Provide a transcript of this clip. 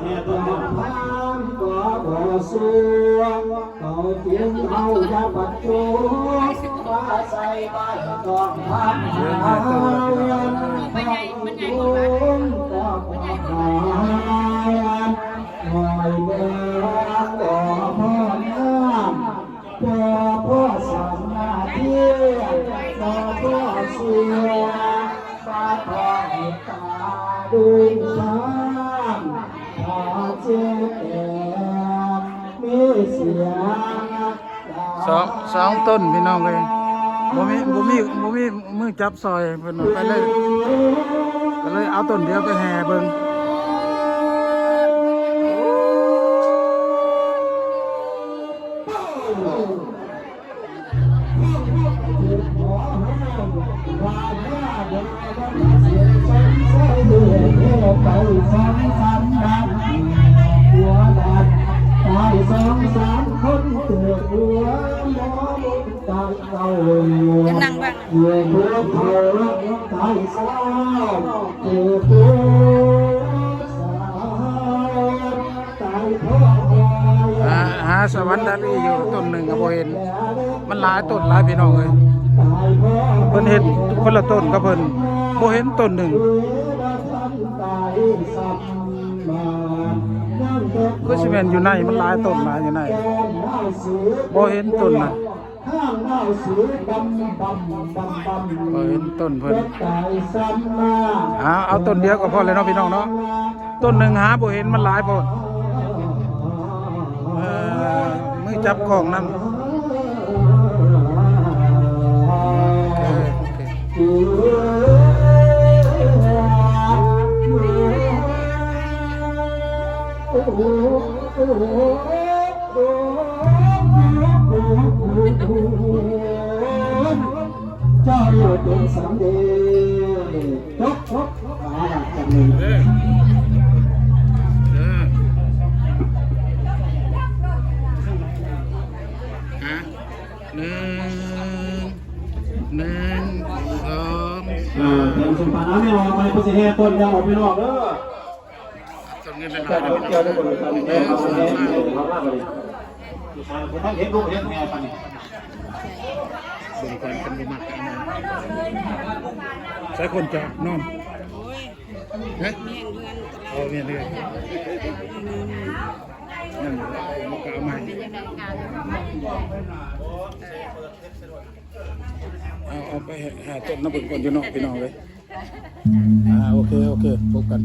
ແມ່ນພານກໍບໍ່ສວງ ເຂົາຈຶ່ງເອົາຢາບັນຈຸມາໃສ່ໄວ້ຕ້ອງທຳທານ ໃຫຍ່ ມັນໃຫຍ່ກວ່າ ມັນໃຫຍ່ກວ່າ ຫອຍເມືອງບໍ່ພໍນ້ຳ ບໍ່ພໍສຳມາເທຍ ບໍ່ພໍເຊື່ອ ບໍ່ພໍເມດຕາດຸຍທານ ຖ້າເຈັບແປງມີສຽງ ສອງ ສອງຕົ້ນພີ່ນ້ອງເອີຍ ບໍ່ມີ ບໍ່ມີ ບໍ່ມີມືຈັບ ຊ່ອຍເພິ່ນວ່າ ໄປເລີຍ ກໍເລີຍເອົາຕົ້ນດຽວໄປແຫ່ເບິ່ງ. ຈະນັ່ງເບິ່ງ ຫາ ຫາສະຫວັນດາລີຢູ່ ຕົ້ນໜຶ່ງກໍບໍ່ເຫັນ ມັນຫຼາຍຕົ້ນຫຼາຍພີ່ນ້ອງເອີຍ ເພິ່ນເຮັດຄົນລະຕົ້ນກັບເພິ່ນ ບໍ່ເຫັນຕົ້ນໜຶ່ງ. ຄືຊິແມ່ນຢູ່ໃນ ມັນຫຼາຍຕົ້ນຫຼາຍຢູ່ໃນ ບໍ່ເຫັນຕົ້ນນະ ບໍ່ເຫັນຕົ້ນເພິ່ນ. ເອົາ ເອົາຕົ້ນດຽວກໍພໍແລ້ວເນາະພີ່ນ້ອງເນາະ ຕົ້ນໜຶ່ງຫາບໍ່ເຫັນ ມັນຫຼາຍໂພດ ເອີ ມືຈັບກ້ອງນຳ. ໂອເຄ ໂອເຄ ເຈົ້າເປັນສັນເດ ຈົບ ຈົບ ມາລະຈັກໜຶ່ງ ເອີ ເອີ ຮະ ໜຶ່ງ ໜຶ່ງ ສອງ ເອີ ສາມ ເປັນສຸພານ ເອົາແມ່ອອກໄປ ເພິ່ນຊິແຫ່ຕົ້ນ ຢ່າອອກໄປນອກເດີ. ເອົາເງິນໄປຫຼາຍໆ ເອົາເງິນໄປຫຼາຍໆ ເບິ່ງກ່ອນ ຄັນບໍ່ມັກ ໃສ່ຄົນຈະນອນ ຮະ ເອົາເງິນເດືອນ ນັ້ນ ມັນກໍເອົາໃໝ່ ເອົາ ເອົາໄປຫາຕົ້ນນຳເພິ່ນກ່ອນຢູ່ເນາະ ພີ່ນ້ອງເອີຍ. ອ່າ ໂອເຄ ໂອເຄ ພົບກັນ.